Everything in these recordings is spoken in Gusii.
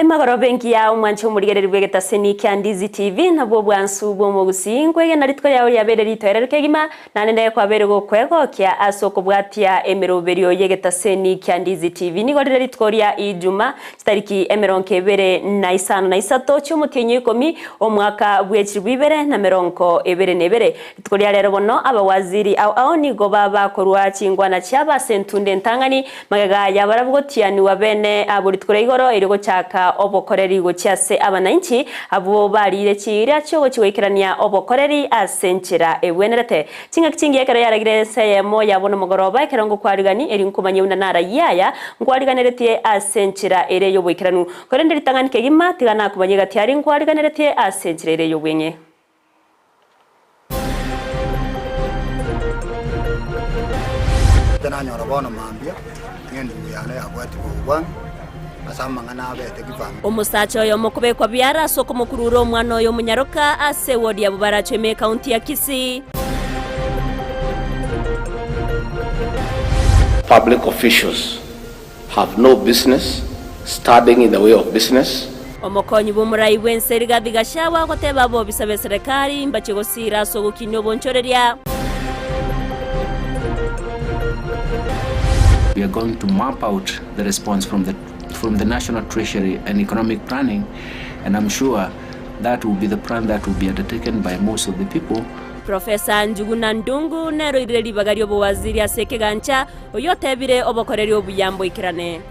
Emagoroba engiya omwanche omorigereri bw'egetaseni kia Ndizi TV nabwo obwansu bw'omogusii nkwegena rituko riao riabeire ritoereru kegima naende nere kwabeire gokwegokia ase okobwatia emeroberio y'egetaseni kia Ndizi TV. Nigo rire rituko ria Ijuma chitariki emerongo ebere na isano na isato chi'omotienyi oikomi omwaka bw'echilifu ibere na merongo ebere na ebere. Rituko ria rero bono abawaziri ao ao nigo babakorua chingwana chiabo ase entunda entang'ani Magega y'abarabwo gotianigwa bene abwo rituko ria igoro, erio gochaka obokoreri gochia ase abanainchi, abwo bariire chiira chi'ogochia goikerania obokoreri ase enchera egwenerete. Chingaki chingiya ekero yaragire ense eyemo yabo nomogoroba, ekero ngokwarigani, erio nkomanye buna narayie aya nkwariganeretie ase enchera ere y'oboikeranu. Korende ritang'ani kegima, tiga nakomanye gati aria nkwariganeretie ase enchera ere y'obweng'e. Nanyora bono mambia, ng'a endugu yane yabwatigwe obwango ase amang'ana abete kifamiri. Omosacha oyomo okobekwa biara ase okomokurura omwana oye omonyaroka ase ewodi ya Bobaracho ime ekaunti ya Kisii. Public officials have no business standing in the way of business. Omokonyi bw'omorai bw'ense Rigathi Gachagua agoteba abobisa b'eserekari mbache gosiira ase ogokinia obonchoreria. We are going to map out the response from the from the National Treasury and Economic Planning and I'm sure that will be the plan that will be undertaken by most of the people. Professor Njuguna Ndung'u nere oirire ribaga ri'obowaziri ase ekegancha Oyio otebire obokoreri obuya mboikerane.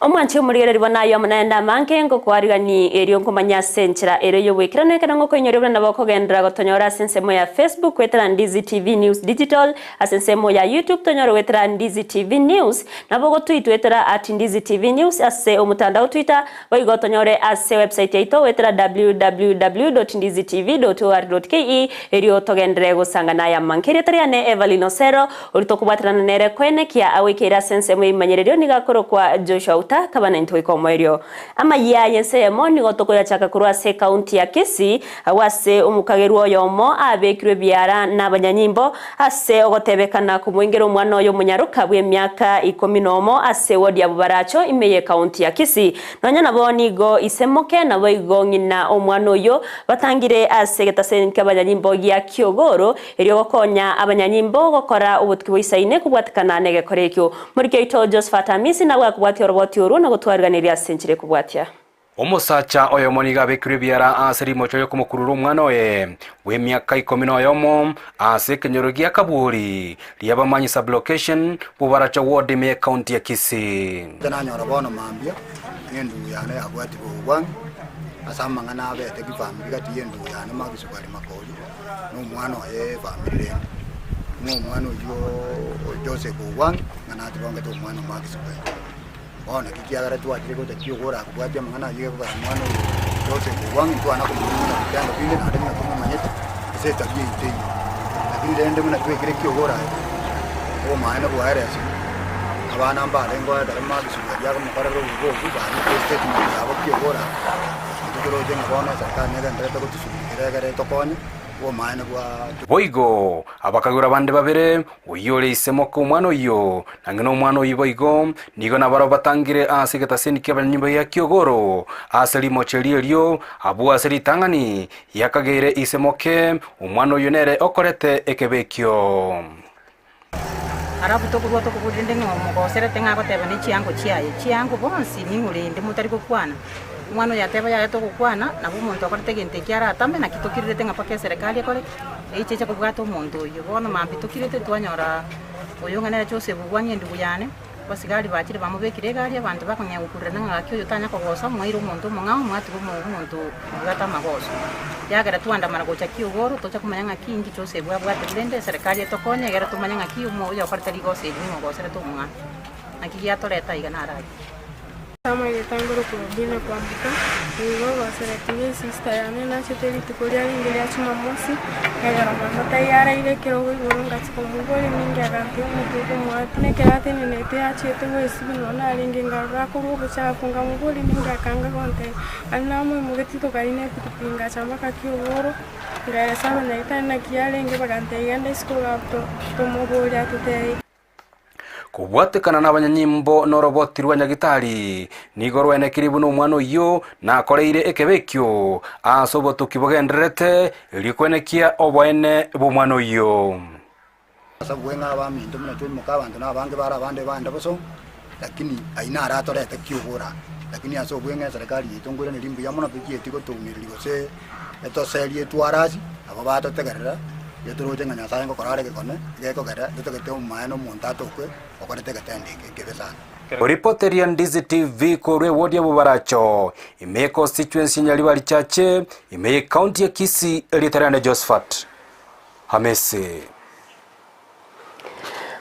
Omwanchi omorigereria bono aye amo naende amange ngokoarigani erio nkomanye ase enchera ere y'oboikeranu ekero ngokoinyoria buna nabo okogenderera gotonyora ase ensemo ya Facebook goetera Ndizi TV News Digital ase ensemo ya YouTube tonyore goetera Ndizi TV News nabo ogotwitwetera at Ndizi TV News ase omotandao Twitter Boigo tonyore ase website yaito goetera www.ndizitv.or.ke erio togenderere gosangana aya amange. Erieta riane Evelyn Osero, oria tokobwaterana nere koenekia agoikeire ase ensemo y'ebimanyererio nigo akorokwa Joshua Uta kaba naintwe goika omoerio. Amayia y'ense eyemo nigo tokoyachaka korwa ase ekaunti ya Kisii, agwo ase omokagerwa oyomo abekirwe ebiara nabanyanyimbo Ase ogotebekana komoingera omwana oye omonyaroka bw'emiaka ikomi nomo ase ewodi ya Bobaracho ime y'ekaunti ya Kisii. Nonya nabo nigo ise moke naboigo ng'ina omwana oyio batangire ase egetaseni ki'abanyanyimbo gia Kiogoro erio gokonya abanyanyimbo gokora obotuki boisaine kobwatekana negekora ekio. Moriki oito Josephat Amisi nabwo akobwatia oroboti orwo na gotwariganeria ase enchera ekobwatia. Omosacha oyomo nigo abekirwe ebiara ase rimocho ri'okomokurura omwana oye bw'emiaka ikomi na oyomo ase ekenyoro gia Kaburi, Riabamanyi Sub-location, Bobaracho Ward ime y'Ecounty ya Kisii. Nanyora bono mambia, ng'a endugu yane yabwatigwe obwango ase amang'ana abete kifamiri gati y'endugu yane Magisubari Makori na omwana oye efamiri rende. Ng'a omwana oyio Joseph Ogwang'e ng'a natibongete omwana o Magisubari. Bono naki kiagera twachire gocha ki'ogora kobwatia amang'ana ayio gekogera omwana oyo Joseph obwango intwana komomanya buna bitendo binde naende buna tomomanyete ase etabia yaito eyio. Lakini rende buna twaikire ki'ogora aya, obomaene bwaye ase abana mbarenge oo ekero magisubwa eria akomokorera obobe obwo barike estatement yabo ki'ogora intwe toroche ng'a bono eserikari negendererete gotusugurikera egere etokonye. Obomaene bwa. Boigo abakagwera bande babere, oyio ore ise moka omwana oyio, na ng'ina omwana oyio boigo, nigo nabarabwo batangire ase egetaseni ki'abanyanyimbo gia kiogoro, ase rimocho erio erio, abwo ase ritang'ani yakageire ise moke, omwana oyio nere okorete ekebe ekio. Alafu tokorua tokoboria rende ng'a omogoserete ng'a agoteba ne chiango chiaye, chiango bonsi ning'o rende motari gokwana? Omwana oyo ateba yaya togokwana, nabo omonto okorete egento ekio aratame naki tokirerete ng'a mpaka eserekari ekore ki? Eiche eche kobwata omonto oyio. Bono mambia tokirete twanyora oyo ng'a nere Joseph obwang'e endugu yane, abasigari bachire bamobekire egari abanto bakong'ea gokurerana ng'a gaki oyo tanya kogosa mwaire omonto omong'ao mwatiga omo omonto obwate amagoso. Yagera twandamana gocha kiogoro tocha komanya ng'aki inki Joseph abwate rende eserekari etokonye egere tomanye ng'aki omo oyokorete rigoso eri ning'o ogoserete omwana. Naki giatoreta iga naro ayio. Amarieta ngorokwa Robina kwamboka, nigo goseretigwe esista yane nachete rituko riarenge ria Jumamosi, ekero mama taiyo araire ekerogo igoro ngachia komoboria ninki agantiga omotwe okomwata. Ekero atenenete achiete goesibia nonye narenge nkarora akorwa obochafu nkamoboria ninki akanga gontebia. Naende namoimogetie tokarina epikipiki ngacha mpaka kiogoro, nkaeresa abanyagitari naki yarenge bagantebia genda isiko iga tomoborie atotebie. Kobwatekana nabanyanyimbo noroboti rwa Nyagitari, nigo rwaenekirie buna omwana oyio nakoreire ekebe ekio ase obotuki bogendererete, erio kwenekia oboene bw'omwana oyio. Ase abwo ng'a abaminto buna twaimoka abanto na abange bare abande baende bosongo, lakini ayio naro atorete kiobora. Lakini ase obweng'e eserekari yaito nkoiraneria mbuya mono tochieti gotoumereria gose etoserie etware ase, nabo batotegerera, erio toroche ng'a Nyasaye ngokora are egekone, egekogera totagete omomaene omonto atokwe, okorete egetendo eke ekebe sana. Oripoteria Ndizi TV korwa ewodi ya Bobaracho, ime ye constituency ya Nyaribari Chache, ime ye county ya Kisii, erieta riane Josphat Hamisi.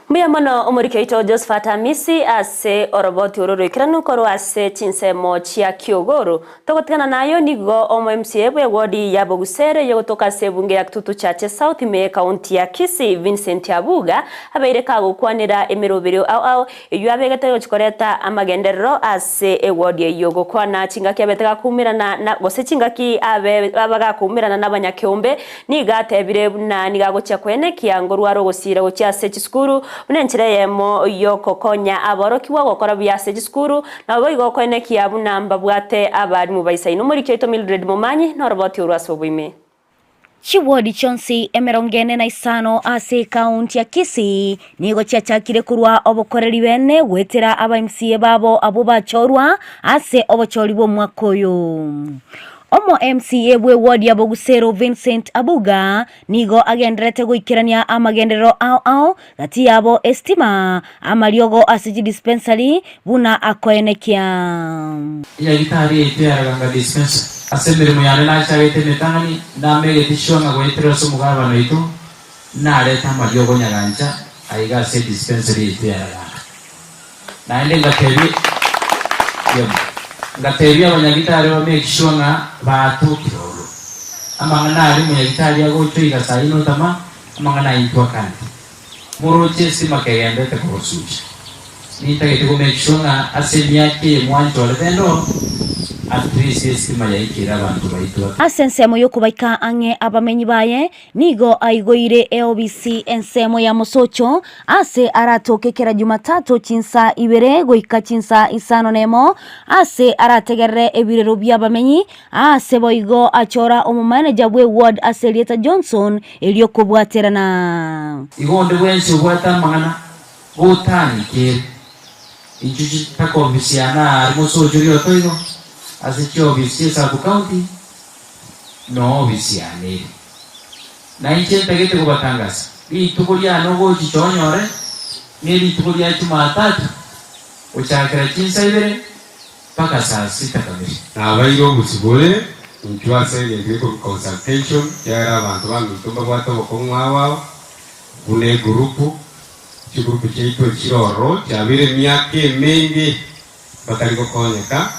Mbuya mono omoriki oito Josephat Amisi ase oroboti oro roikeranu korwa ase chinsemo chia Kiogoro. Togotigana nayo nigo omo MCA bwe ward ya Bogusere yogotoka ase ebunge ya Kitutu Chache South ime ye county ya Kisii Vincent Abuga abeire kagokwanera emeroberio ao ao eyio abegete gochi koreta amagenderero ase eward eyio gokwana chingaki abete gakoumerana na gose chingaki abe abagakoumerana nabanyakeombe Nigo atebire buna nigo agochia koenekia ngorware ogosiira gochia ase chisukuru, buna enchera eyemo y'ogokonya aborokigwa gokora buya ase chisukuru, nabo boigo okoenekia buna mbabwate abalimu baisaine. Omoriki oito Mildred Momanyi noroboti orwo ase oboime. Chiwodi chionsi 45 ase ekaunti ya Kisii nigo chiachakire korwa obokoreri bene goetera aba MCA babo abwo bachorwa ase obochori bw'omwaka oyo. Omo MCA bwe ward ya Bogusero Vincent Abuga nigo agendererete goikerania amagenderero ao ao gati yabo estima, amariogo ase chidispensary buna akoenekia. Enyagitari yaito ya Raganga Dispensary. Ase emeremo yane nachagete emetang'ani, namegete chiong'a goetera ase omogabana oito, narete amariogo nyagancha aiga ase edispensary yaito ya Raganga. Naende ngatebia Yebo. Ngatebia abanyagitari ba make sure ng'a batokire ororo. Amang'ana aria omonyagitari agocha oiga saa ine otama, amang'ana aya intwe akande. Moroche estima kegendete kogosucha. Nintagete go make sure ng'a ase emiaka eye mwanchorete endo, at least estima yaikire abanto baito. Ase ensemo y'okobaika ang'e abamenyi baye, Nigo aigoire eobisi ensemo ya mosocho ase aratoke kera Jumatatu chinsaa ibere goika chinsaa isano nemo, ase arategerere ebirero bi'abamenyi, aase boigo achora omomaneja bwe ward ase erieta Johnson erio kobwaterana. Igo onde bwensi obwate amang'ana gotang'ikere, inchuo chitakombisiana aria mosocho rioto igo, ase chiobisi chie sub county, Noobisianere. Na inche ntagete kobatangasa, rituko riane ogochicha onyore nerituko ria Chumatatu, gochakera chinsa ibere mpaka saa sita kamiri. Nabaire obosibore inchwe ase egento gekorokwa consultation, ekiagera abanto baminto mbabwate obokong'u ao ao, buna egurupu, chigurupu chiaito echire ororo chiabeire emiaka emenge. Batari gokonyeka,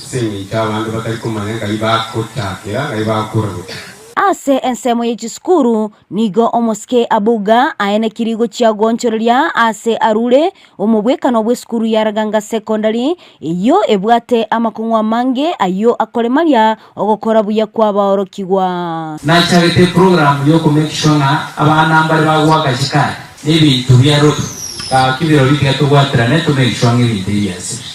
ase engencho abande batari komanya ng'ai bagochakera, ng'ai bagokora gochia. Ase ensemo ye chisukuru nigo omosike Abuga aenekiri gochia goonchoreria aase arure omobwekano bw'esukuru ya Raganga Secondary eyio ebwate amakong'u amange ayio akoremaria ogokora buya kw'abaorokigwa. Nachagete eprogram y'oko make sure ng'a abana mbare bagoaka chikadi na ebinto bia Lotto gaki birobio tiga tobwaterane to make sure ng'a ebinto ebi biasirire.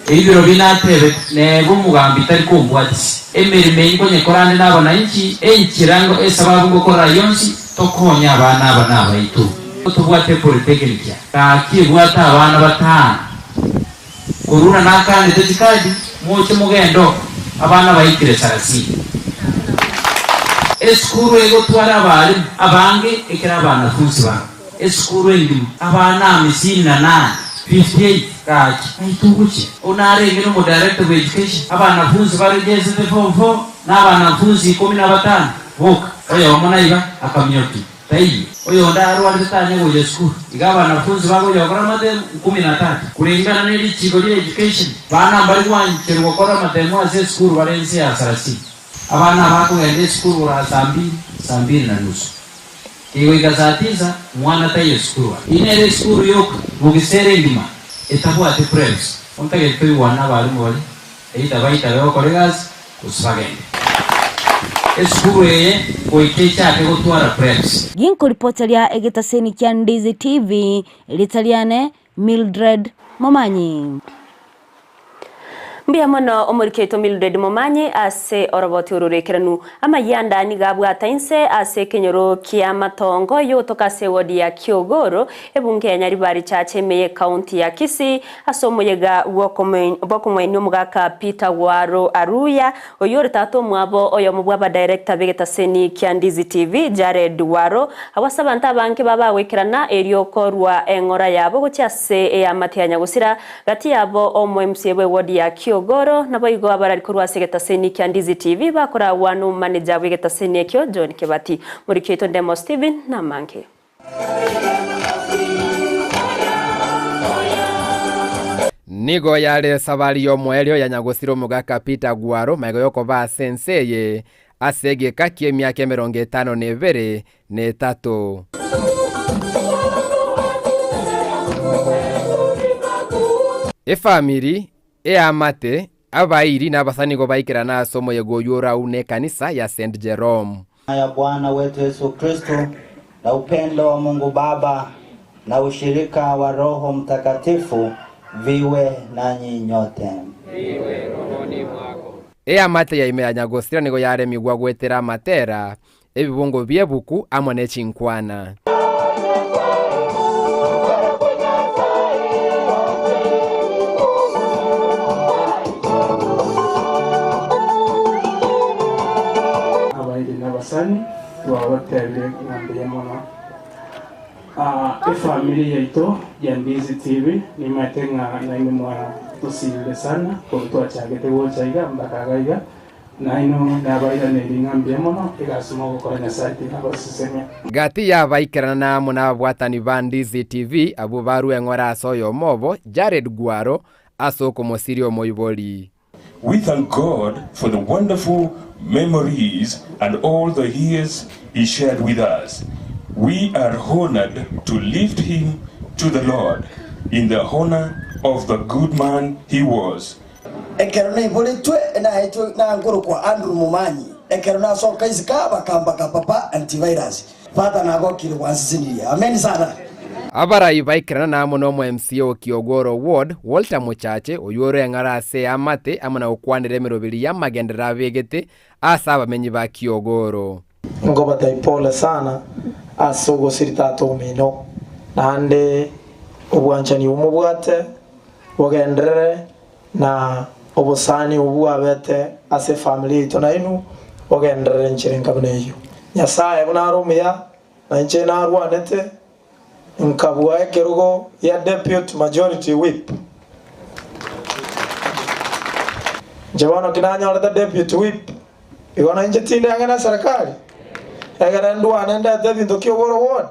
Ebi birobio natebete neba omogambi tari kombwatisia. Emeremo eye nkonyekora ande na abananchi enchera ngo esababu ngokora ayio onsi tokonye abana aba nabaito. Tobwate epolytechnic aa gaki ebwate abana batano. Korwa nakaanete chikadi, moche mogende oko, abana baikire sarasini. Esukuru egotwara abalimu abange ekero abanafunsi babo. Esukuru engima, abana amisini na nane, 58, gaki naitwe ogochia. Oyio narenge nomo director bwe education, abanafunsi baregesete form four na abanafunsi ikomi na batano boka, oyomo naiba akaminyokia. Taiyo. Oyonde arwarete tanya gocha esukuru. Iga abanafunzi bagocha gokora amatemu kumi na tatu. Kulingana ne richiko ria education, bana mbari gwancherwa gokora amatemu ase esukuru bare inse ya sarasini. Abana abakogenda esukuru korwa saa mbiri, saa mbiri na nusu. Kegoika saa tisa, mwana taiyo esukuru aa. Eyio nere esukuru yoka mogisera engima etabwati preps. Ontagete toigwane nabarimu baria, either baitabe gokora egasi gose bagende. Esukuru eye goika echake gotwara preps. Ginkoripoteria egetaseni kia Ndizi TV, erieta riane Mildred Momanyi. Mbuya mono omoriki oito Mildred Momanyi ase oroboti oro roikeranu. Amayianda nigo abwata inse ase ekenyoro kia Matongo yogotoka ase ewodi ya Kiogoro, ebunge ya Nyaribari Chache ime y'ecounty ya Kisii ase omoyega bw'okomoenia omogaka Peter Gwaro Aruya oyio ore tata omwabo oyomo bw'abadirector b'egetaseni kia Ndizi TV Jared Gwaro abwo ase abanto abange babagoikerana erio korwa eng'ora yabo gochia ase eamate ya Nyagosira Gati yabo omo-MCA bw'ewodi ya Kiogoro, naboigo abarari korwa ase egetaseni kia Ndizi TV bakoragwa nomomaneja bw'egetaseni ekio John Kebati. Moriki oito Ndemo Stephen namange. Nigo yare esabari y'omoerio ya nyagosira omogaka Peter Gwaro magega y'okoba ase ense eye ase egeka ki'emiaka emerongo etano na ebere, na etato. Efamiri, eamate, abairi na abasani nigo baikerana ase omoyega oyio oraune ekanisa ya St. Jerome. Ya Bwana wetu Yesu Kristo na upendo wa Mungu Baba na ushirika wa Roho Mtakatifu viwe nanyi nyote. Eamate yaime ya nyagosira nigo yaremigwa goetera amatera, Ebibungo bi'ebuku amo ne chinkwana. Abairi na abasani twabatebirie ng'a mbuya mono. Efamiri yaito ya Ndizi TV nimaete ng'a nainwe mwatosirire sana korwa twachagete gocha iga mpaka iga iga. Nainwe nabairanerie ng'a mbuya mono, egasi mogokora Nyasae tiga abasesemia. Gati y'abaikerana na amo nababwatani ba Ndizi TV abwo barue eng'ora ase oyomo obo, Jared Gwaro, ase okomosiria omoibori. We thank God for the wonderful memories and all the years he shared with us. We are honored to lift him to the Lord in the honor of the good man he was. Ekero naiboretwe naetwe nankorokwa Andrew Momanyi. Ekero nasoka isiko bakambaka Papa Antivirus. Father nagokire gwansesenirie. Amen sana. Abarai baikerana na amo nomo MCA o Kiogoro Ward, Walter Mochache, oyio ore eng'ara ase eamate amo na gokwanera emeroberi y'amagenderero abegete ase abamenyi ba Kiogoro. Nkobatai pole sana ase ogosiri tata omino, naende obwanchani obwo mobwate bogenderere, na obosani obwo bwabete ase efamiri yaito nainwe bogenderere enchera enka buna eyio. Nyasae buna are omuya, na inche narwanete nkabua ekerogo gia Deputy Majority Whip. Inche bono ki nanyorete Deputy Whip, igo nainche tinde ang'e na eserekari, egere ndwane ndete ebinto ki Ogoro Ward.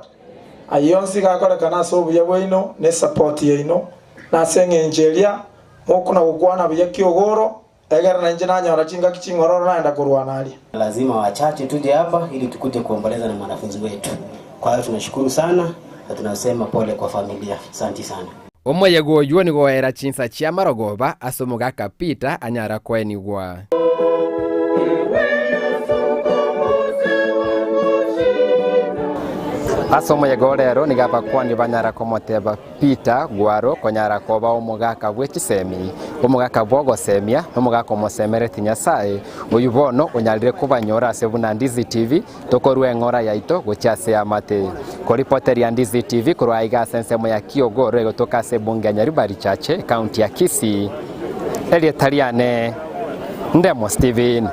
Ayio onsi gakorekana ase obuya bwaino na esupport yaino, na ase eng'encho eria mokona gokwana buya ki Ogoro, egere nainche nanyora chingaki ching'ororo naenda korwana aria. Lazima wachache tuje hapa ili tukuje kuomboleza na mwanafunzi wetu. Kwa hayo tunashukuru sana na tunasema pole kwa familia. Asanti sana. Omoyega oyio nigo oera chinsa chi'amarogoba ase omogaka Peter anyara koenigwa. Ase omoyega o rero nigo abakuani banyara komoteba Peter Gwaro konyara koba omogaka bwe chisemi, omogaka bw'ogosemia, na omogaka omosemereti Nyasae, oyio bono onyarire kobanyora ase buna Ndizi TV, Tokorua eng'ora yaito gochia ase amate. Koripoteria Ndizi TV korwa aiga ase ensemo ya Kiogoro egotoka ase ebunge ya Nyaribari Chache, ekaunti ya Kisii. Erieta riane Ndemo Stephen.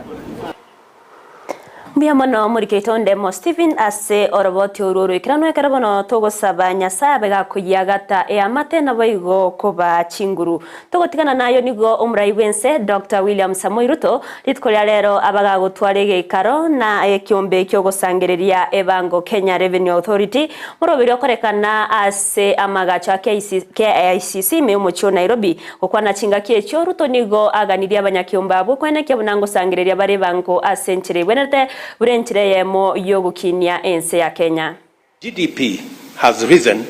Mbuya mono morikeito Ndemo Stephen ase oroboti orwo oroikeranu ekero bono togosaba Nyasae abe gakoyiagata eamate naboigo kobaa chinguru. Togotigana nayo nigo omorai bwense Doctor William Samoei Ruto rituko ria rero aba gagotwara egeikaro na ekiombe kiogosangereria ebango Kenya Revenue Authority moroberio okorekana ase amagacho a KICC ime yomochie o Nairobi Gokwana chingaki echio, Ruto nigo aganirie abanyakiombe abwo koenekia buna ngosangereria bare ebango ase enchera egwenerete buna enchera eyemo y'ogokinia ense ya Kenya. GDP has risen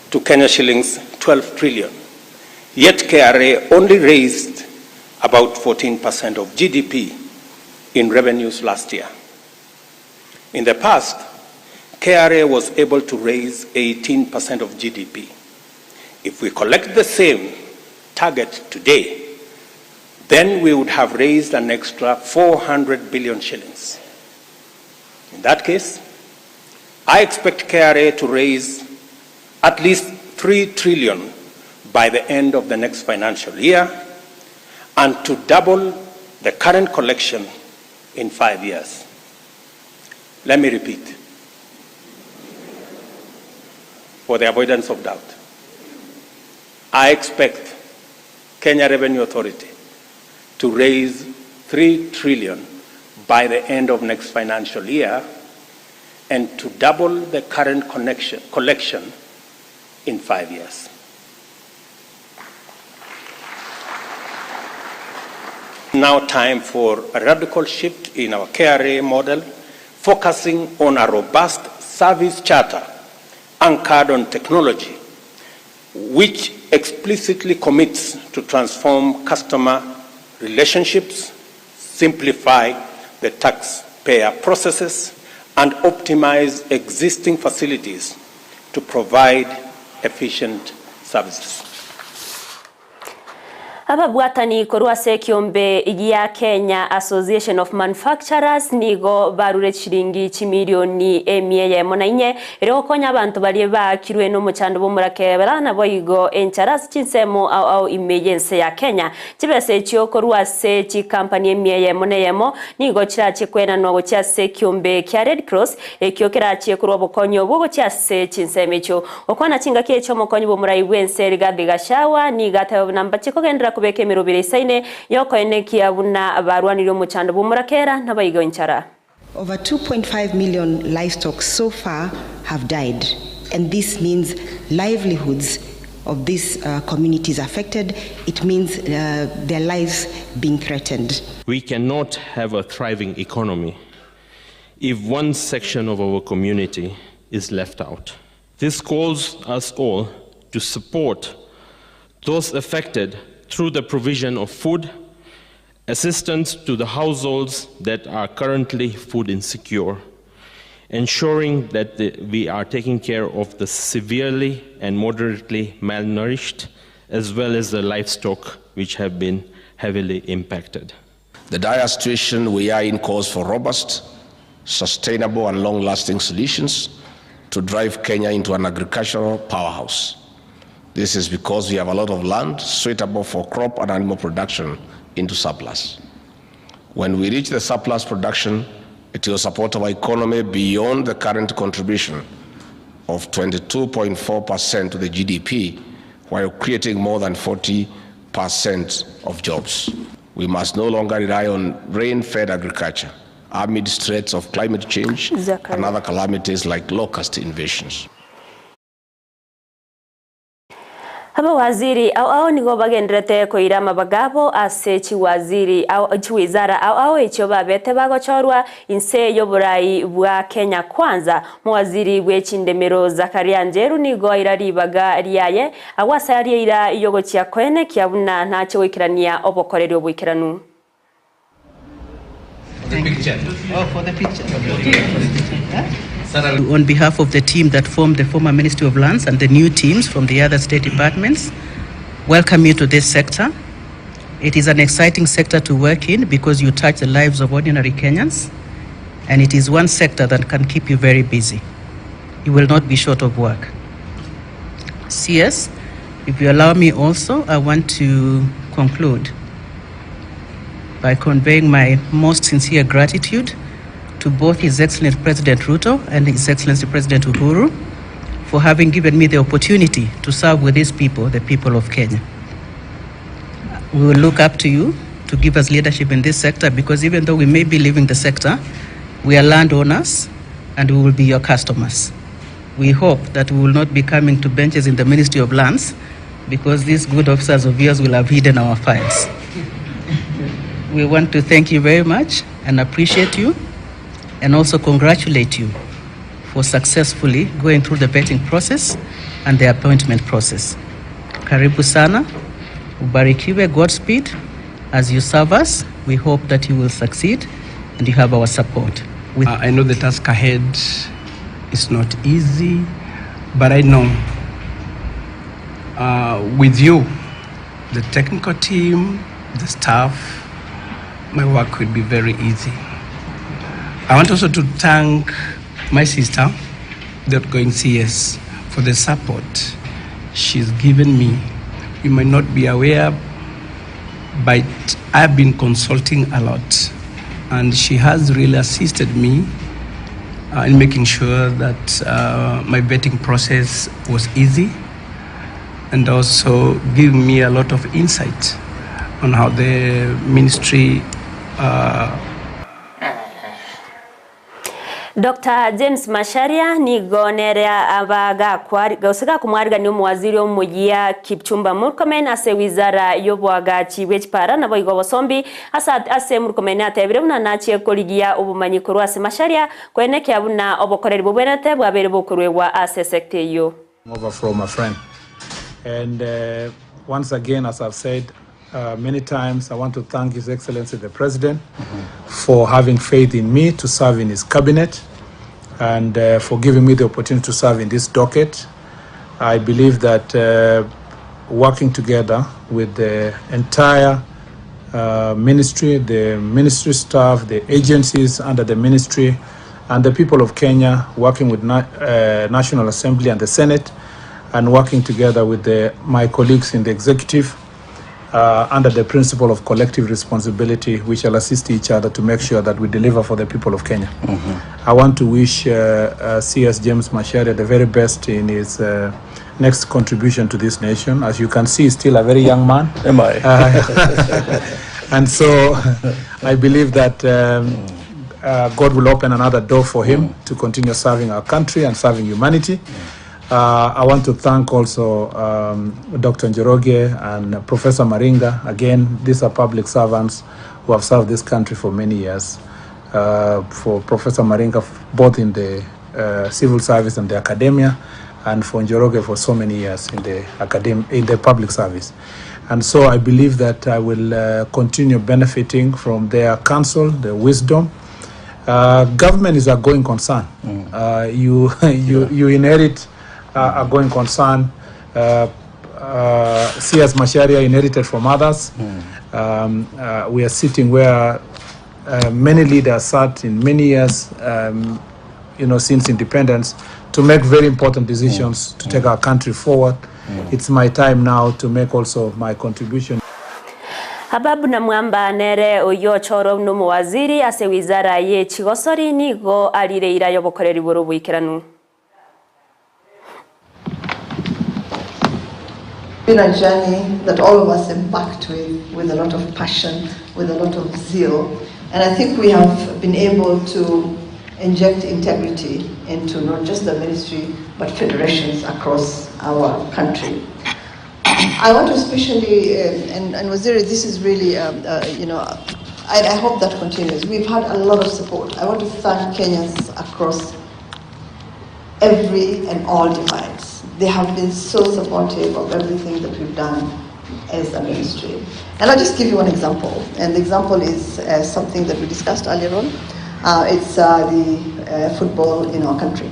to Kenya shillings 12 trillion, yet KRA only raised about 14% of GDP in revenues last year. In the past, KRA was able to raise 18% of GDP. If we collect the same target today, then we would have raised an extra 400 billion shillings. In that case, I expect KRA to raise at least 3 trillion by the end of the next financial year and to double the current collection in five years. Let me repeat for the avoidance of doubt. I expect Kenya Revenue Authority to raise 3 trillion by the end of next financial year and to double the current connection, collection in five years. Now time for a radical shift in our KRA model, focusing on a robust service charter anchored on technology, which explicitly commits to transform customer relationships, simplify the taxpayer processes, and optimize existing facilities to provide efficient services. Ababwatani korwa ase ekiombe gia Kenya Association of Manufacturers nigo barure chiringi chimilioni emia eyemo na inye erio gokonya abanto baria baakirwe nomochando bw'omorakebera naboigo enchara ase chinsemo ao ao ime y'ense ya Kenya. Chibesa echio korwa ase chikampani emia eyemo na eyemo nigo chirachie kwenanwa gochia ase ekiombe kia Red Cross ekio kerachie korwa obokonyi obwo gochia ase chinsemo echio. Gokwana chingaki echi omokonyi bw'omorai bw'ense Rigathi Gachagua nigo ateba buna mbache kogenderera kobeka emerobera eisaine y'okoenekia buna barwanirie omochando bw'omorakera nabaigo enchara. Over 2.5 million livestock so far have died and this means livelihoods of these uh, communities affected, it means uh, their lives being threatened. We cannot have a thriving economy if one section of our community is left out. This calls us all to support those affected through the provision of food, assistance to the households that are currently food insecure, ensuring that the, we are taking care of the severely and moderately malnourished, as well as the livestock which have been heavily impacted. The dire situation we are in calls for robust, sustainable, and long lasting solutions to drive Kenya into an agricultural powerhouse. This is because we have a lot of land suitable for crop and animal production into surplus. When we reach the surplus production, it will support our economy beyond the current contribution of 22.4% to the GDP while creating more than 40% of jobs. We must no longer rely on rain fed agriculture amid threats of climate change and other calamities like locust invasions. Abawaziri ao ao nigo bagenderete koira amabaga abo ase chiwaziri ao chiwizara ao ao echio babete bagochorwa inse y'oborai bwa Kenya Kwanza. Mowaziri bwe chindemero Zakaria Njeru nigo aira ribaga riaye agwasaya riaira yogochia koenekia buna nache goikerania obokoreri oboikeranu. Oh, for the picture. On behalf of the team that formed the former Ministry of Lands and the new teams from the other state departments, welcome you to this sector. It is an exciting sector to work in because you touch the lives of ordinary Kenyans, and it is one sector that can keep you very busy. You will not be short of work. CS, if you allow me also, I want to conclude by conveying my most sincere gratitude to both His Excellency President Ruto and His Excellency President Uhuru for having given me the opportunity to serve with these people, the people of Kenya. We will look up to you to give us leadership in this sector because even though we may be leaving the sector, we are landowners and we will be your customers. We hope that we will not be coming to benches in the Ministry of Lands because these good officers of yours will have hidden our files. We want to thank you very much and appreciate you and also congratulate you for successfully going through the vetting process and the appointment process. Karibu sana, ubarikiwe, Godspeed as you serve us. We hope that you will succeed and you have our support. With I know the task ahead is not easy, but I know uh, with you, the technical team, the staff, my work will be very easy. I want also to thank my sister, the outgoing CS, for the support she's given me. You might not be aware, but I've been consulting a lot, and she has really assisted me uh, in making sure that uh, my vetting process was easy and also give me a lot of insight on how the ministry uh, Dr. James Macharia nigo nere abagakwari gose gakomwarigania omowaziri omoyia Kipchumba Murkomen ase wizara y'obwagachi bw'echipara nabo igo obosombi ase ase Murkomen atebire buna nachie korigia obomanyi korwa ase Macharia koenekia buna obokoreri bobwenerete bwabeire bokorwegwa ase esector eyio. Over from a friend. And uh, once again, as I've said uh, many times, I want to thank His Excellency the President for having faith in me to serve in his cabinet and uh, for giving me the opportunity to serve in this docket. I believe that uh, working together with the entire uh, ministry, the ministry staff, the agencies under the ministry, and the people of Kenya, working with na- uh, National Assembly and the Senate, and working together with the, my colleagues in the executive uh, under the principle of collective responsibility, we shall assist each other to make sure that we deliver for the people of Kenya. I want to wish uh, uh, CS James Macharia the very best in his uh, next contribution to this nation. As you can see, he's still a very young man. Am I? and so I believe that um, uh, God will open another door for him to continue serving our country and serving humanity. Uh, I want to thank also um, Dr. Njoroge and Professor Maringa. Again, these are public servants who have served this country for many years. Uh, for Professor Maringa, both in the uh, civil service and the academia, and for Njoroge for so many years in the academ- in the public service. And so I believe that I will uh, continue benefiting from their counsel, their wisdom. Uh, government is a going concern. Uh, you, you, you inherit uh, a going concern. Uh, uh, CS Macharia inherited from others. Um, uh, we are sitting where uh, many leaders sat in many years, um, you know, since independence, to make very important decisions to take our country forward. It's my time now to make also my contribution. Ababu Namwamba nere oyo ochoro n'omuwaziri ase wizara ye chigosori nigo arire ira y'obokoreri boro oboikeranu. been a journey that all of us embarked with, with a lot of passion, with a lot of zeal. And I think we have been able to inject integrity into not just the ministry, but federations across our country. I want to especially, and, and Waziri, this is really, um, uh, you know, I, I hope that continues. We've had a lot of support. I want to thank Kenyans across every and all divides. They have been so supportive of everything that we've done as a ministry. And I'll just give you one example. And the example is uh, something that we discussed earlier on. Uh, it's uh, the uh, football in our country.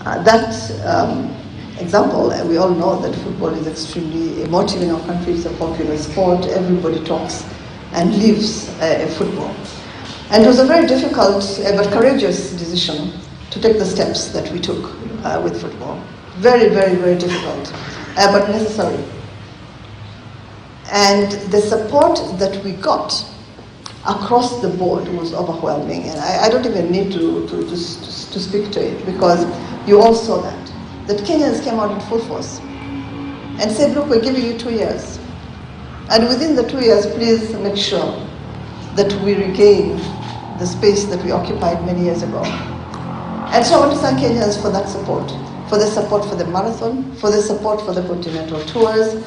Uh, that um, example, uh, we all know that football is extremely emotive in our country. It's a popular sport. Everybody talks and lives uh, football. And it was a very difficult uh, but courageous decision to take the steps that we took uh, with football. Very, very, very difficult, uh, but necessary. And the support that we got across the board was overwhelming. And I, I don't even need to, to, to, to speak to it because you all saw that. That Kenyans came out in full force and said, look, we're giving you two years. And within the two years, please make sure that we regain the space that we occupied many years ago. And so I want to thank Kenyans for that support, for the support for the marathon, for the support for the continental tours,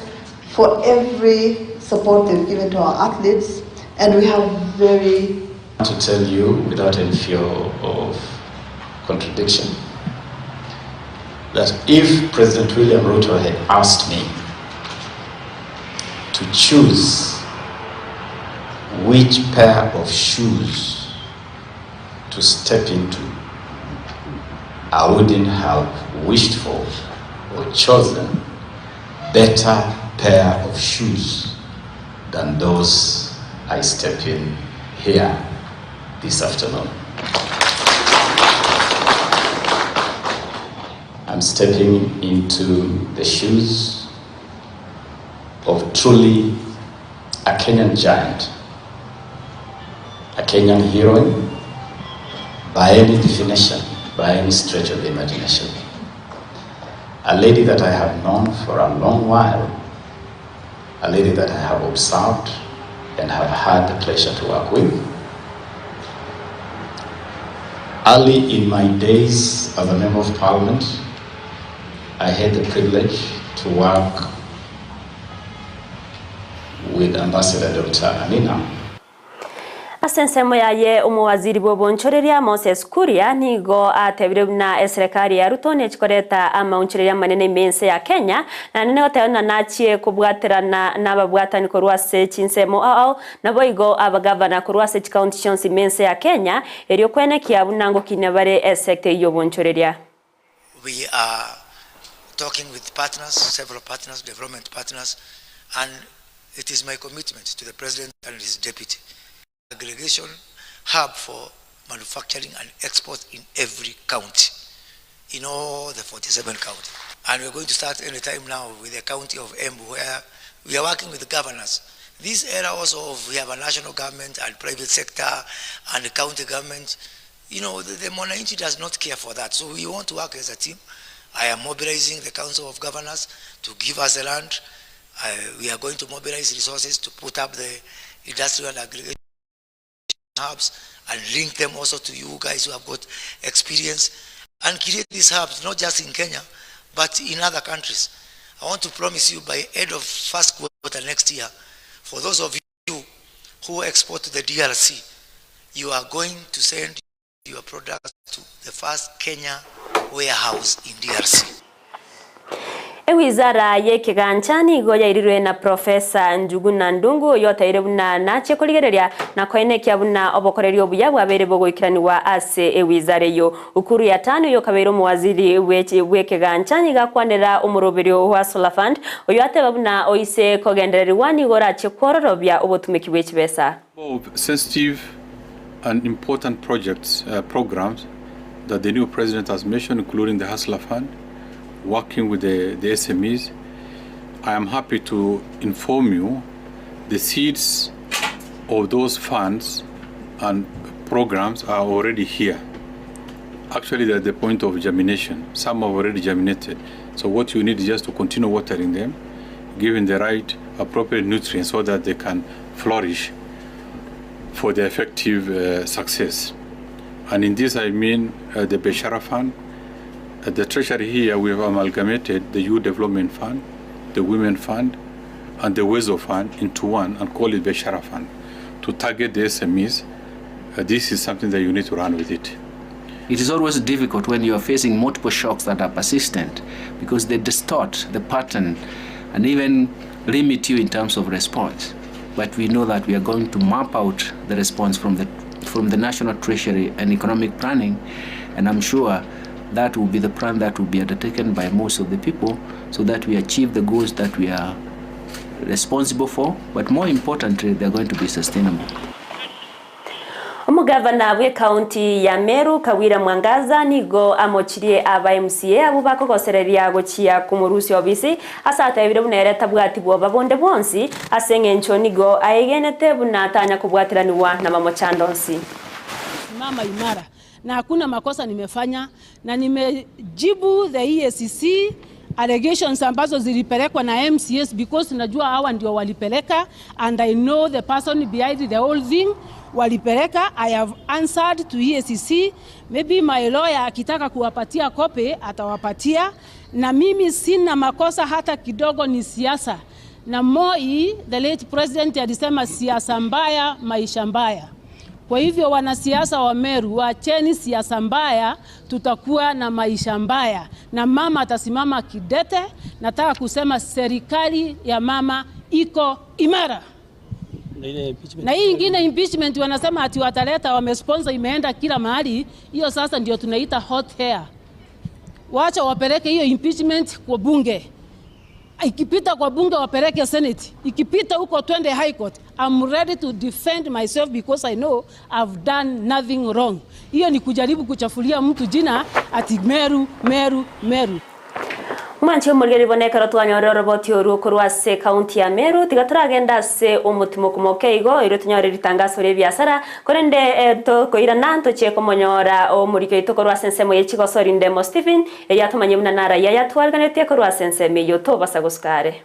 for every support they've given to our athletes. And we have very to tell you without any fear of contradiction that if President William Ruto had asked me to choose which pair of shoes to step into, I wouldn't have wished for or chosen better pair of shoes than those I step in here this afternoon. I'm stepping into the shoes of truly a Kenyan giant, a Kenyan heroine by any definition, by any stretch of the imagination. A lady that I have known for a long while, a lady that I have observed and have had the pleasure to work with. Early in my days as a member of parliament, I had the privilege to work with Ambassador Dr. Amina. Ase ensemo yaye omowaziri bw'obonchoreria Moses Kuria nigo atebire buna eserekari ya Ruto nechikoreta amaonchoreria amanene ime ense ya Kenya naende negoteba buna nachie kobwaterana na ababwatani korwa ase chinsemo ao ao naboigo abagavana korwa ase chikaunti chionsi ime ense ya Kenya erio kwenekia buna ngokinia bare esector eywo y'obonchoreria. We are talking with partners, several partners, development partners, and it is my commitment to the president and his deputy. Aggregation hub for manufacturing and export in every county, in all the 47 counties. And we're going to start any time now with the county of Embu, where we are working with the governors. This era also of we have a national government and private sector and the county government, you know, the, the Mwananchi does not care for that. So we want to work as a team. I am mobilizing the Council of Governors to give us the land. We are going to mobilize resources to put up the industrial and aggregation hubs and link them also to you guys who have got experience and create these hubs not just in Kenya but in other countries. I want to promise you by end of first quarter next year, for those of you who export to the DRC, you are going to send your products to the first Kenya warehouse in DRC. Ewizara y'ekegancha nigo yairirwe na Professor Njuguna Ndungu oyoteire buna nachie korigereria na koenekia buna obokoreria obuya bwabeire bogoikeraniwa ase ewizara eyo. Ukuru Yatani oyo okabeire omowaziri bw'ekegancha nigo akwanera omoroberio wa Solar Fund oyo ateba buna oise kogendereriwa nigo orachie kwororobia obotumeki bwa echibesa. Of sensitive and important projects, programs that the new president has mentioned, including the Hustler Fund, working with the, the SMEs. I am happy to inform you the seeds of those funds and programs are already here. Actually, they're at the point of germination. Some have already germinated. So what you need is just to continue watering them, giving the right appropriate nutrients so that they can flourish for their effective success. And in this I mean the Beshara Fund. At the Treasury here we have amalgamated the Youth Development Fund, the Women Fund, and the Wezo Fund into one and call it Beshara Fund to target the SMEs. This is something that you need to run with it. It is always difficult when you are facing multiple shocks that are persistent because they distort the pattern and even limit you in terms of response. But we know that we are going to map out the response from the, from the National Treasury and Economic Planning, and I'm sure that will be the plan that will be undertaken by most of the people so that we achieve the goals that we are responsible for, but more importantly, they're going to be sustainable. Omogavana bw'ecounty ya Meru, Kawira Mwangaza, nigo amochirie aba MCA abwo bakogosereria gochia komorusia obisi ase atebire buna ere tabwati bwoba bonde bwonsi ase eng'encho nigo aegenete buna tanya kobwateranigwa namamochando onsi. Simama imara na hakuna makosa nimefanya na nimejibu the EACC allegations ambazo zilipelekwa na MCAs because najua hawa ndio walipeleka and I know the person behind the whole thing walipeleka. I have answered to EACC. Maybe my lawyer akitaka kuwapatia copy atawapatia, na mimi sina makosa hata kidogo, ni siasa. Na Moi the late president alisema siasa mbaya, maisha mbaya. Kwa hivyo wanasiasa wa Meru, wacheni siasa mbaya, tutakuwa na maisha mbaya, na mama atasimama kidete. Nataka kusema serikali ya mama iko imara. Na hii ingine impeachment wanasema ati wataleta, wamesponsor, imeenda kila mahali. Hiyo sasa ndio tunaita hot air. Wacha wapeleke hiyo impeachment kwa bunge, ikipita kwa bunge wapeleke Senate, ikipita huko twende High Court. I'm ready to defend myself because I know I've done nothing wrong. Hiyo ni kujaribu kuchafulia mtu jina ati Meru, Meru, Meru. Mwanchi omorigeri bono ekero twanyore oroboti oru korwa ase ekaunti ya Meru tiga toragenda ase omotimo komoke igo erio tonyore ritangaso ria ebiasara korende eh, tokoirana ntochie komonyora omorike oito korwa ase ensemo ye chigosori Ndemo Stephen erio atomanye buna narayia yatwariganetie korwa ase ensemo eyio tobasa gosuka are.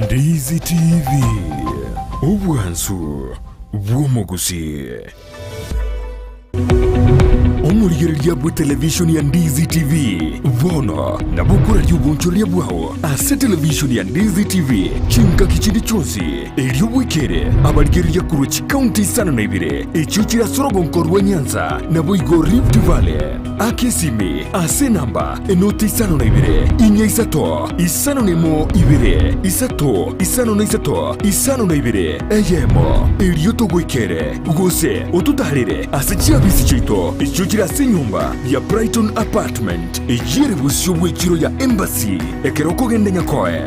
Ndizi TV, obwansu bw'omogusii. Omorigereria bwe television ya Ndizi TV bono nabo okoraria obonchoreria bwao ase television ya Ndizi TV chingaki chinde chionsi erio bwekere abarigereria korwa chikaunti isano na ibere echio chire ase orogonko rwa Nyanza naboigo Rift Valley. Aka esimi ase enamba enoti 52 4 3 5 1 2 3 5 3 52 eyemo, erio togoikere, gose ototaarere ase chiabisi chiaito echio chire ase enyomba ya Brighton Apartment, eyio ere bosio bw'echiro ya Embassy ekero okogenda Nyakoe.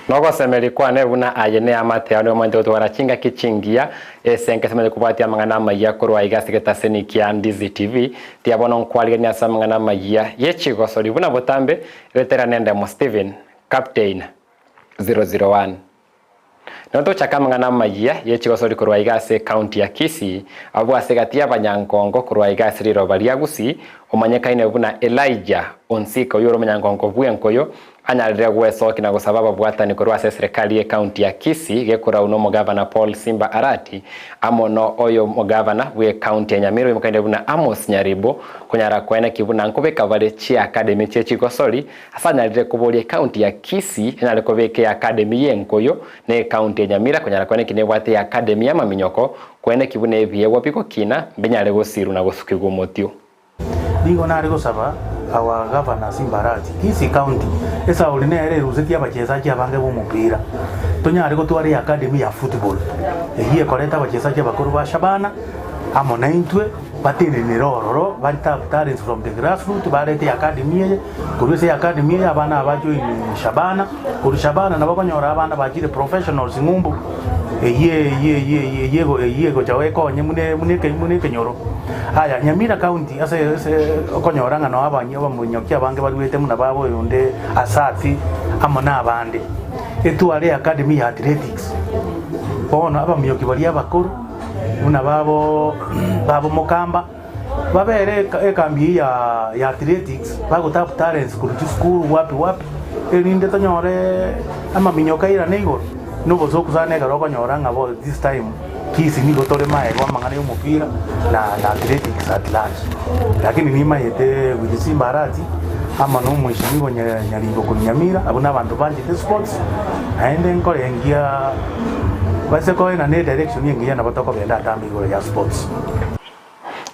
Nogosemeria kwane buna aye neamate yao nigo omanyete gotwara chingaki chingiya ase enkesemeri kobwatia amang'ana amayia korwa aiga ase getaseni kia Ndizi TV. Tiga bono nkwariganie ase amang'ana amayia ye chigosori buna botambe goetera nendemo Stephen Captain 001. Nigo togochaka amang'ana amayia ye chigosori korwa aiga ase ecounty ya Kisii, abwo ase egati y'abanyankongo korwa aiga ase riroba ria Gusii, omanyekaine buna Elijah Onsika oyio ore omonyankongo bw'enkoyo, anyarire gwesokia na gosaba ababwatani korwa ase eserekari y'ecounty ya Kisii gekorau nomogavana Paul Simba Arati amo no oyo omogavana bw'ecounty ya Nyamira oimokaine buna Amos Nyaribo konyara koeneki buna nkobeka bare chiacademy chie chigosori Ase anyarire koboria ecounty ya Kisii enyare kobeka eacademy y'enkoyo na ecounty ya Nyamira konyara koeneki nebwate eacademy y'amaminyoko koeneki buna ebiegwa bigokina mbinyare gosirwa na gosukigwa omotio. Nigo nare gosaba our Governor Simba Arati, Kisii County esauri nere erusetie abachesachi abange b'omopira, tonyare gotwara eacademy ya football eyio ekoreta abachesachi abakoro ba Shabana amo naintwe Batenenere ororo bare tap talents from the grassroot barete academy eye korwa ase academy eye abana aba bajoin Shabana korwa Shabana nabo okonyora abana bachire professionals ng'umbu eyio eyio eyio eyio eyio ego eyio egocha ekonye buna buna eke buna ekenyoro. Aya Nyamira county ase ase okonyora ng'a noo abanyi abamonyoki abange baruete buna baba oyonde Asati amo na abande, etware academy ya athletics bono abamonyoki baria abakoro. Buna babo babo mokamba, babere ekambi eyio ya ya athletics, bagotap talents korwa chisukuru wapi wapi, erinde tonyore amaminyoka airane igoro, na obosoku sana ekero okonyora ng'a bo this time Kisii nigo tore maega amang'ana ya omopira na na athletics at large. Lakini nimayete with Simba Arati, Amo nomweshimiwa Nyaringo korwa Nyamira, abwo nabanto banchete sports, naende nkorengia base koenana edirection engiya nabo tokogenda atambe igoro ya sports.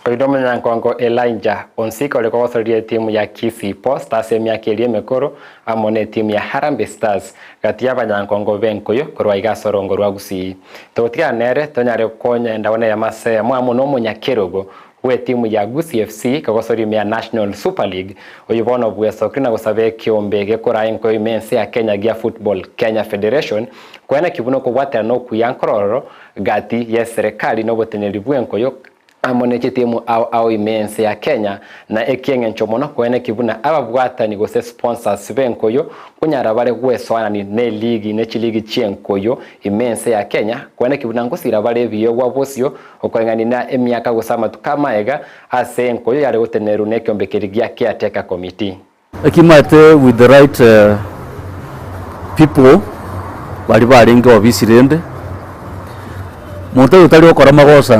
Oyo nomonyankongo Elijah Onsika ore kogosoreria etimu ya Kisii Post ase emiaka eria emekoro amo netimu ya Harambee Stars gati y'abanyankongo b'enkoyo korwa iga ase orongo rwa Gusii. Togotigana nere tonyare gokonya endagwana y'amasemo amo nomonyakerogo bw'etimu ya Gusii FC kogosoria ime ya National Super League oyio bono bwesokire na gosaba ekeombe gekoraa enkoyo ime ense ya Kenya gia Football Kenya Federation koeneki buna okobwaterana okuya nkorororo gati y'eserekari na oboteneneri bw'enkoyo amo ne chitimu ao ao ime ense ya Kenya na ekieng'encho mono koeneki buna ababwatani gose sponsors b'enkoyo nkonyara bare gwesoanani ne ligi ne chiligi chi'enkoyo ime ense ya Kenya koeneki buna ngosira bare ebiegwa bosio okoreng'ania na emiaka gose amatuko amaega ase enkoyo yare gotenenerwa nekeombe keria gia caretaker committee. Ekimaete with the right people baria barenge ofisi rende, monto oyo otari gokora magosa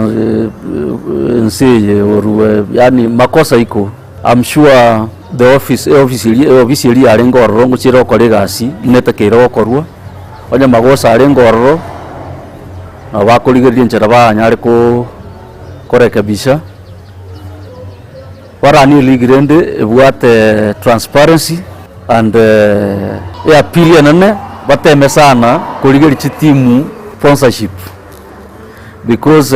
ense eye orue yaani makosa iko, I'm sure the office eofisi eria eofisi eria yarenge ororo ngochia ere gokora egasi buna etakeire gokorwa, onye magosa arenge ororo, nabo bakorigereria enchera baranyare ko korekebisha. Baranie league rende ebwate transparency and eappeal enene bateme sana korigeria chitimu sponsorship because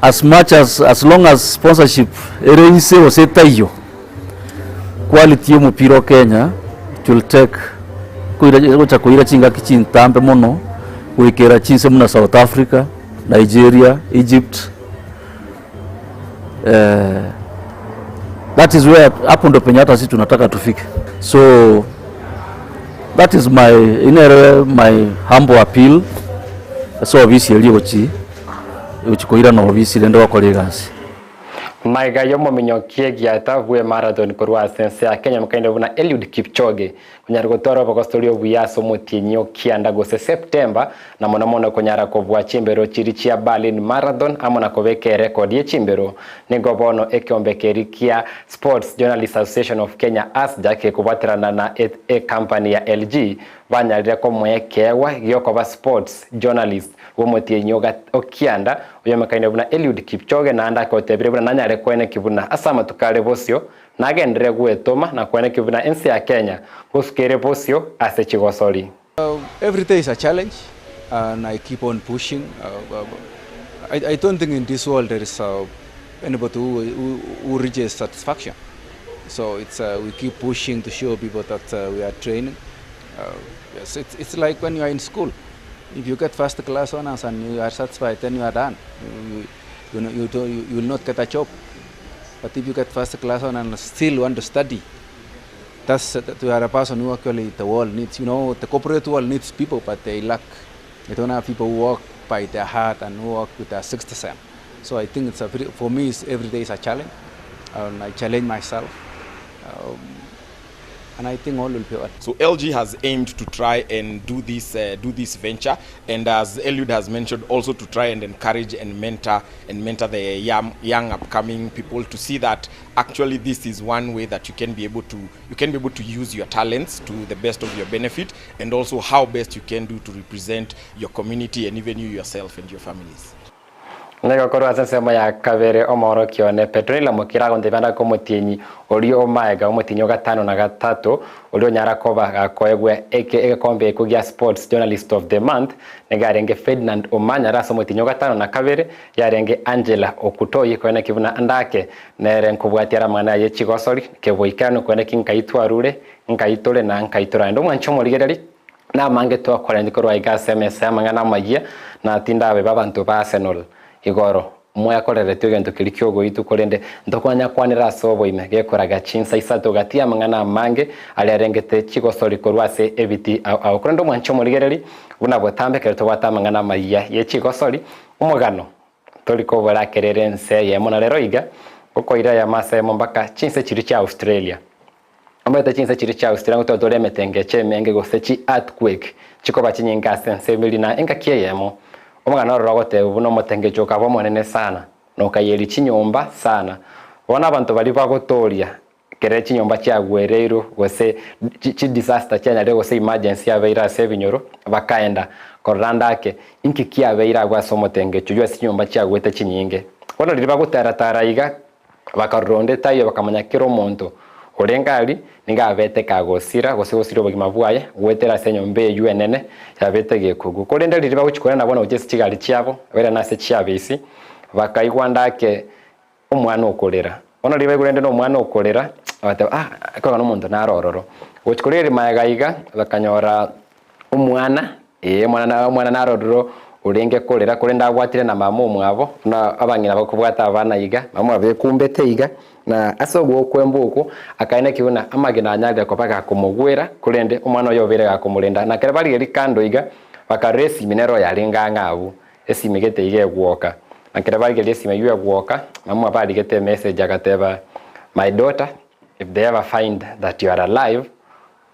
as much as as long as sponsorship ere inse gose etaiyo quality ya omopira o Kenya it will take koira gocha koira chingaki chintambe mono goikera chinse buna South Africa, Nigeria, Egypt. That is where hapo ndo penye hata sisi tunataka tufike. So that is my inere my humble appeal ase ofisi eria egochi egochi koirana ofisi rende gokora egasi. Magega y'omominyoki egiata bwe marathon korwa ase ense ya Kenya mokaine buna Eliud Kipchoge Onyare gotwara obogosori obuya ase omotienyi o kianda gose Septemba, na mono mono konyara kobua chimbero chiria chia Berlin Marathon amo na kobeka erekodi ye chimbero. Nigo bono ekeombe keria kia Sports Journalists Association of Kenya, ASJA, gekobwaterana na ecompany ya LG banyarire komoa ekeegwa giokoba Sports Journalist bw'omotienyi o kianda oyomekaine buna Eliud Kipchoge naende akotebire buna nanyare koeneki buna ase amatuko are bosio Nagenderere gwetoma na koenekia buna ense ya Kenya gosuka ere bosio ase chigosori. Every day is a challenge and I keep on pushing. I, I don't think in this world there is anybody who, who, who reaches satisfaction. So it's we keep pushing to show people that we are training. Yes, it's, it's like when you are in school. If you get first class honors and you are satisfied, then you are done. You, you, know, you, don't, you, you will not get a job. But if you get first class honors and still want to study, that's that you are a person who actually the world needs. You know, the corporate world needs people, but they lack. They don't have people who work by their heart and who work with their sixth sense. So I think it's a very, for me, it's, every day is a challenge, and I challenge myself. And I think all will be well. So LG has aimed to try and do this, do this venture, and as Eliud has mentioned, also to try and encourage and mentor and mentor the young, young upcoming people to see that actually this is one way that you can be able to you can be able to use your talents to the best of your benefit, and also how best you can do to represent your community and even you yourself and your families. Nigo korwa ase ensemo ya kabere omoorokia one Petronila Mokira agontebia ndake omotienyi oria o maega omotienyi o gatano na gatato oria onyara koba gakoegwa eke egekombe ekio gia Sports Journalist of the Month nigo arenge Ferdinand Omanyala ase omotienyi o gatano na kabere yarenge Angela Okutoyi koeneki buna ndake nere nkobwatia are amang'ana aye chigosori keboikeranu koeneki nkaitwarure nkaitore na nkaitorande omwanchi omorigereria Namange twakorenche korwa aiga ase emesa y'amang'ana amayia, na tindabe b'abanto ba Arsenal igoro mwekoreretwe egento keria ki'ogoitwa, korende ntokonya kwanera ase oboime gekoraga chinsa isato gati y'amang'ana amange aria arengete chigosori korwa ase ebiti ao ao. Korende omwanche omorigereri, buna botambe ekero tobwate amang'ana amayia ye chigosori, omogano tori kobora kerere ense eyemo na rero iga gokoira eyemo ase eyemo mpaka chinse chiria chia Australia. Omanyete chinse chiria chia Australia ngotware tore emetengecho emenge gose chi earthquake chikoba chinyinge ase ense emeri na engaki eyemo. Omogano ororo ogoteba buna omotengecho okaba omonene sana na okayeria chinyomba sana. Bono abanto baria bagotoria Kere chinyomba chiagwereirwe gose chi disaster chianyarire gose emergency yabeire ase ebinyoro, bakaenda korora ande ake inki kiabeire agwo ase omotengecho oywo ase chinyomba chiagwete chinyinge. Bono riria bagotaratara iga, bakarora onde taiyo bakamanya kera omonto orenge aria nigo abete kagosira gose gosiria obogima bwaye goetera ase enyomba eywo enene yabete gekogwa. Korende riria bagochia korenda bono gochia ase chigari chiabo, bairane ase chiabisi, bakaigwa ande ake Omwana okorera. Bono riria baigure rende nomwana okorera, bagateba ah, ekero nomonto nare ororo. Gochia korigereria magega iga, bakanyora omwana, eh omwana na omwana nare ororo orenge korera korende abwatire na mama omwabo, buna abang'ina bakobwata abana iga, mama omwabo ekumbete iga, na ase ogokwemba okwo, akaeneki buna amagena anyarire koba gakomogwera, korende omwana oye obeire gakomorenda. Na ekero barigereria kando iga, bakarora esimi nere oyarenge ang'e abwo. Esimi gete iga egwoka. Na ekero barigereria esimi eywo egwoka, mama barigete emessage agateba, My daughter, if they ever find that you are alive,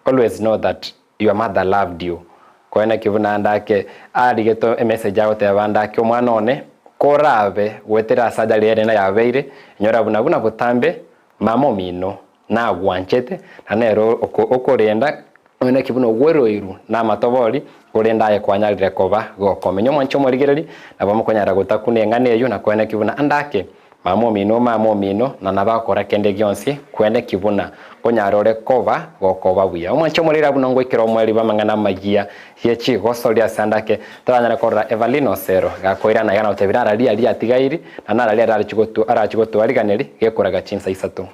always know that your mother loved you. Koene ki buna ande ake arigete emessage agoteba ande ake omwana one, korabe goetera ase ajali ere nayabeire, inyora buna buna botambe mama omino nagwanchete, na nere okorenda, nonya naki buna ogweroirwe namatobori, korende aye kwanyarire koba gokomenya. Omwanche omorigereria, nabo mokonyara gotakuna eng'ana eyio, na koeneki buna ande ake mama omino, mama omino, na nabo agokora kende gionsi, koeneki buna konyara ore koba gokoba buya. Omwanche omorigereria buna ngoikera omoerio bw'amang'ana amayia ye chigosoria ase ande ake, toranyare korora Evelyn Osero gakoirana iga na gotebia nara riria riatigairi, na nara riria arachi gotwariganeria gekoraga chinsa isato.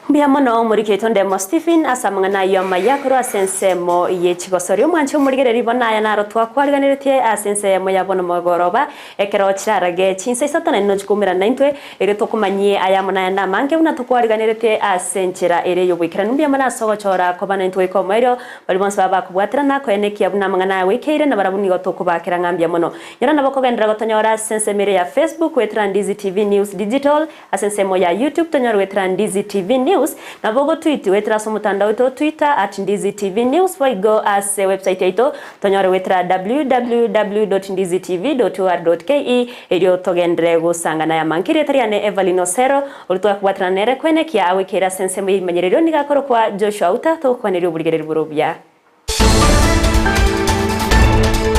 Mbuya mono omoriketwe Ndemo Stephen ase amang'ana ayio amaya korwa ase ensemo ye chigosori. Omwanche omorigereria bono aya naro twakwariganeretie ase ensemo ya bono mogoroba ekero chirarage chinsa isato naende nochi koumerana naintwe erio tokomanyie aya amo nayande amange buna tokwariganeretie ase enchera ere y'oboikeranu. Mbuya mono ase ogochora koba naintwe goika omoerio baria bonsi baba bakobwaterana koenekia buna amang'ana aya goikeire nabarabwo nigo tokobakera ng'a mbuya mono. Nyora nabo kogenderera gotonyora ase ensemo ere ya Facebook goetera Ndizi TV News Digital Ase ensemo ya YouTube tonyore goetera Ndizi TV News, nabo ogotweet goetera ase omotandao oito o Twitter at Ndizi TV News boigo ase website yaito tonyore goetera www.ndizitv.or.ke erio togenderere gosangana aya amange. Erieta riane Evelyn Osero, oria twakobwaterana nere kwenekia agoikeire ase ensemo y'ebimanyererio nigo akorokwa Joshua Outa, togokwaneria oborigereria bore obuya.